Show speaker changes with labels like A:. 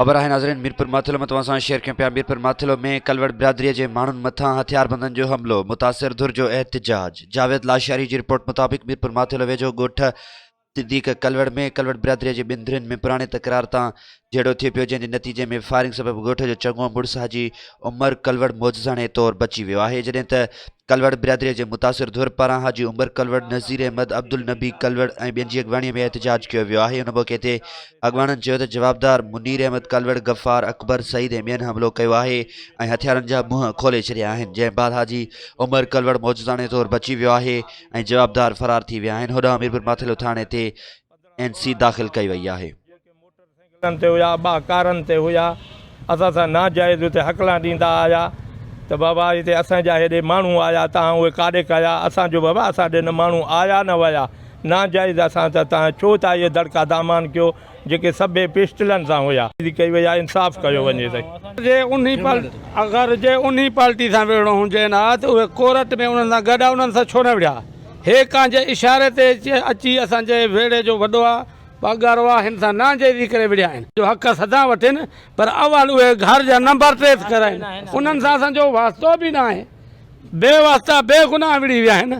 A: خبر آهي ناظرين ميرپور ماٿيلو مان توهان سان شيئر ڪيون پيا ميرپور ماٿيلو ۾ ڪلوڙ برادري جي ماڻهن مٿان هٿياربندن جو حملو متاثر ڌر جو احتجاج جاويد لاشاري جي رپورٽ مطابق ميرپور ماٿيلو ويجهو ڳوٺ صديق ڪلوڙ ۾ ڪلوڙ برادري جي ٻن ڌرين ۾ پراڻي تڪرار تان جهيڙو ٿي پيو جنهن جي نتيجي ۾ فائرنگ سبب ڳوٺ جو چڱو مڙس حاجي عمر ڪلوڙ معجزاڻي طور بچي ويو آهي جڏهن ته ڪلوڙ برادري جي متاثر ڌر پاران حاجي عمر ڪلوڙ، نذير احمد، عبدالنبي ڪلوڙ ۽ ٻين جي اڳواڻي ۾ احتجاج ڪيو ويو آهي ان موقعي تي اڳواڻن چيو ته جوابدار منير احمد ڪلوڙ، غفار، اڪبر، سعيد ۽ ٻين حملو ڪيو آهي ۽ هٿيارن جا منهن کولي ڇڏيا آهن جنهن بعد حاجي عمر ڪلوڙ معجزاڻي طور بچي ويو آهي ۽ جوابدار فرار ٿي ويا آهن هوڏانهن ميرپور ماٿيلو ٿاڻي تي اين سي داخل ڪئي وئي آهي.
B: ڪارن تي هيا ٻا ڪارن تي هيا اسان سان ناجائز اتي هڪلان ڏيندا آيا ته بابا هتي اسان جا هيڏي ماڻهو آيا تهان اهي ڪاڏي ڪيا اسان جو بابا اسان ڏي نه ماڻهو آيا نه ويا ناجائز اسان سان تهان ڇو ٿا اهي دڙڪا دامان ڪيو جيڪي سڀئي پسٽلن سان هيا. ڪئي وئي آهي انصاف ڪيو وڃي سائين.
C: جي انهي اگر جي انهي پارٽي سان وڙهڻو هجين ها ته اهي ڪورٽ ۾ انهن سان گڏ انهن سان ڇو نه وڙهيا هي ڪنهن جي اشاري تي اچي اسان جي ويڙهي جو وڏو آ پگهار وا هن سان ناجائزي ڪري وڙهيا آهن. جو حق سدا وٺين پر اول اهي گهر جا نمبر ٽريس ڪرائين انهن سان اسان جو واسطو به ناهي بي واسطا بي گناهه وڙهي ويا آهن.